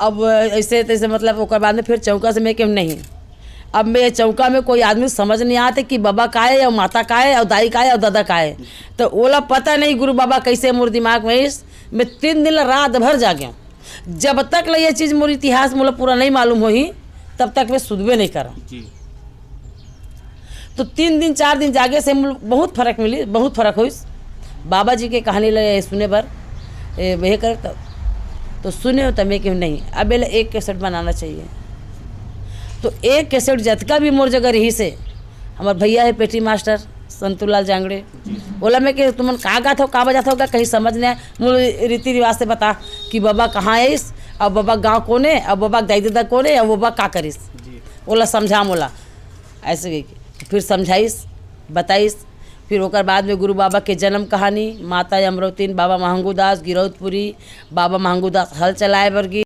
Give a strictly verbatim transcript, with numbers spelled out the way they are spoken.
अब ऐसे तैसे, मतलब, ओकर बाद में फिर चौका से मैं केहेंव नहीं। अब मैं चौका में कोई आदमी समझ नहीं आते कि बाबा का है, और माता का है, और दाई का है, और दादा का है। तो ओला पता नहीं गुरु बाबा कैसे मोर दिमाग में इस, मैं तीन दिन ला रात भर जागेंव। जब तक ला ये चीज मोर इतिहास मोला पूरा नहीं मालूम होही, तब तक मैं सुतबे नहीं करंव। जी। तो तीन दिन, चार दिन जागे से हम लोग बहुत फर्क मिली, बहुत फर्क होइस। बाबा जी के कहानी ले सुने बर, ए, ये करे तो, तो सुने हो तो मैं केहेंव नहीं, अब एला एक कैसेट बनाना चाहिए। तो एक कैसेट जतका भी मोर जगह रहिसे, हमर भैया है पेटी मास्टर संतूलाल जांगड़े, ओला मैं केहेंव, "तुमन का गात हो, का बजात हो, का कहीं समझ नहीं आए, मोर रीति रिवाज से बता कि बाबा कहाँ आइस, और बाबा गाँव कोने, और बाबा के दाई ददा कोने, और बाबा का करिस, जी। ओला समझा मोला।" ऐसे कहिके फिर समझाइस, बताइस। फिर ओकर बाद में गुरु बाबा के जन्म कहानी, माता अमरौतिन, बाबा महंगू दास गिरौदपुरी, बाबा महंगू दास हल चलाए बर गे।